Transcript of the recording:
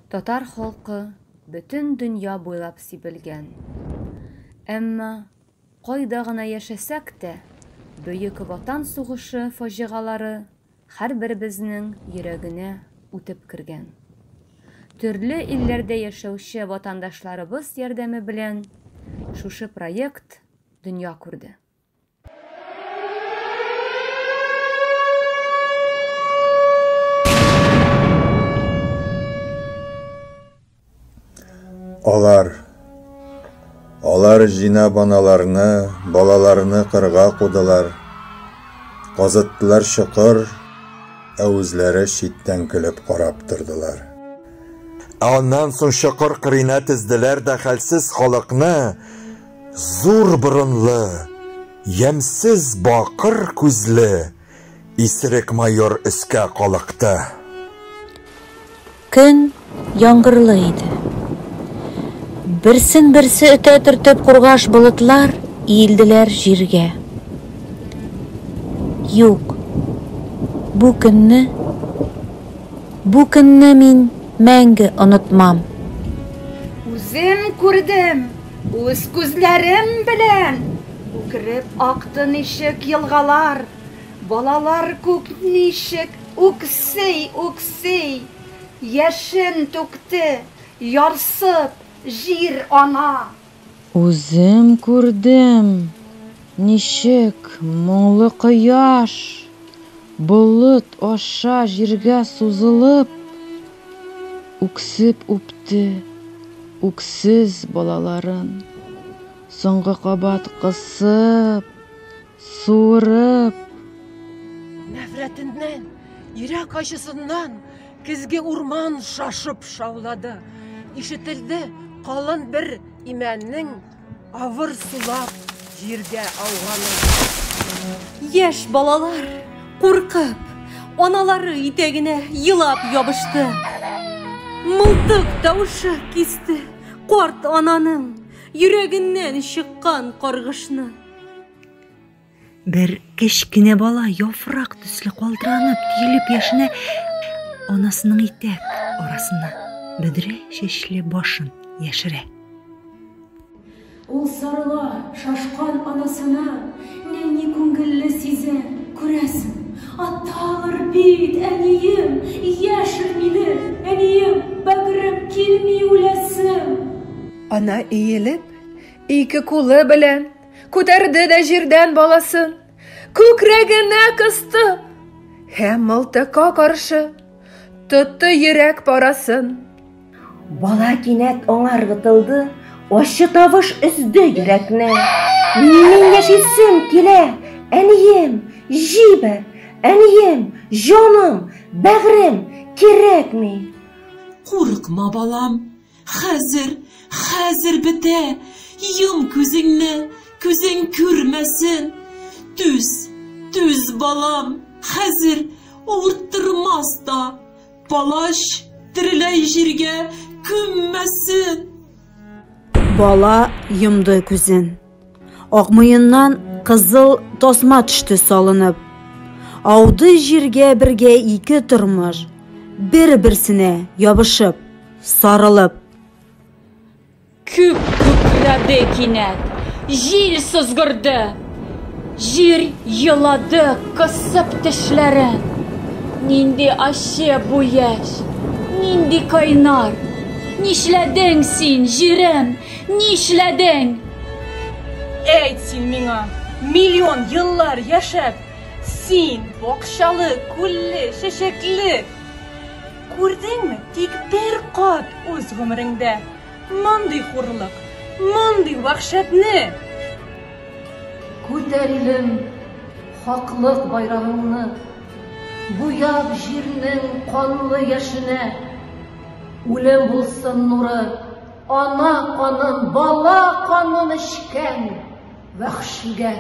Татар халкы бөтен дөнья буйлап сибелгән. Әмма кайда гына яшәсәк тә, Бөек Ватан сугышы фаҗигалары һәрберебезнең йөрәгенә үтеп кергән. Төрле илләрдә яшәүче ватандашларыбыз ярдәме белән шушы проект дөнья күрде. Алар Алар җыйнап аналарны, балаларны кырга кудылар. Казыттылар чокыр, ә үзләре читтән көлеп карап тордылар. Ә аннан соң чокыр кырыена тезделәр дә хәлсез халыкны зур борынлы, ямьсез бакыр күзле исерек майор өскә калыкты. Көн яңгырлы иде. Берсен-берсе өтә төртеп кургаш болытлар иелделәр җиргә. Юк, бу көнне, бу көнне мин мәңге онытмам. Үзем күрдем, үз күзләрем белән, Үкереп акты ничек елгалар, Балалар күк ничек үкси-үкси, Яшен түкте, ярсып, җир-ана. Үзем күрдем, ничек моңлы кояш, Болыт аша җиргә сузылып, Үксеп үпте үксез балаларын, Соңгы кабат кысып, Суырып. Нәфрәтеннән, йөрәк ачысыннан көзге урман шашып шаулады. Ишетелде калын бер имәннең авыр сулап җиргә ауганы. Яшь балалар, куркып, аналары итәгенә елап ябышты. Мылтык тавышы кисте карт ананың йөрәгеннән чыккан каргышны. Бер кечкенә бала яфрак төсле калтыранып, төелеп яшенә анасының итәк арасына бөдрә чәчле башын яшерә. Ул сарыла шашкан анасына, нәни күңелле сизә, күрәсең. Аталар бит, әнием, яшер мине, әнием, бәгырем, килми үләсем. Ана иелеп, ике кулы белән Күтәрде дә җирдән баласын, күкрәгенә кысты һәм мылтыкка каршы тотты йөрәк парасын. Бала кинәт аңа ыргытылды, ачы тавыш өзде йөрәкне. Мин яшисем килә, әнием, җибәр, әнием, җаным, бәгърем, кирәкми. Курыкма, балам, Хәзер, хәзер бетә! Йом күзеңне, күзең күрмәсен! Түз, түз, балам, хәзер авырттырмас та, палач тереләй җиргә күммәсен! Бала йомды күзен. Ак муеннан кызыл тасма төште салынып. Ауды җиргә бергә ике тормыш, бер-берсенә ябышып. Сарылып. Күк күкрәде кинәт, җил сызгырды. Җир елады, кысып тешләрен. Нинди ачы бу яшь, нинди кайнар. Нишләдең син, җирем, нишләдең? Әйт син миңа, миллион еллар яшәп, син бакчалы, күлле, чәчәкле, Күрдеңме тик бер кат үз гомереңдә мондый хурлык, мондый вәхшәтне? Күтәр, илем, хаклык байрагыңны, Буяп җирнең канлы яшенә. Үлем булсын нуры, ана канын, бала канын эчкән вәхшигә.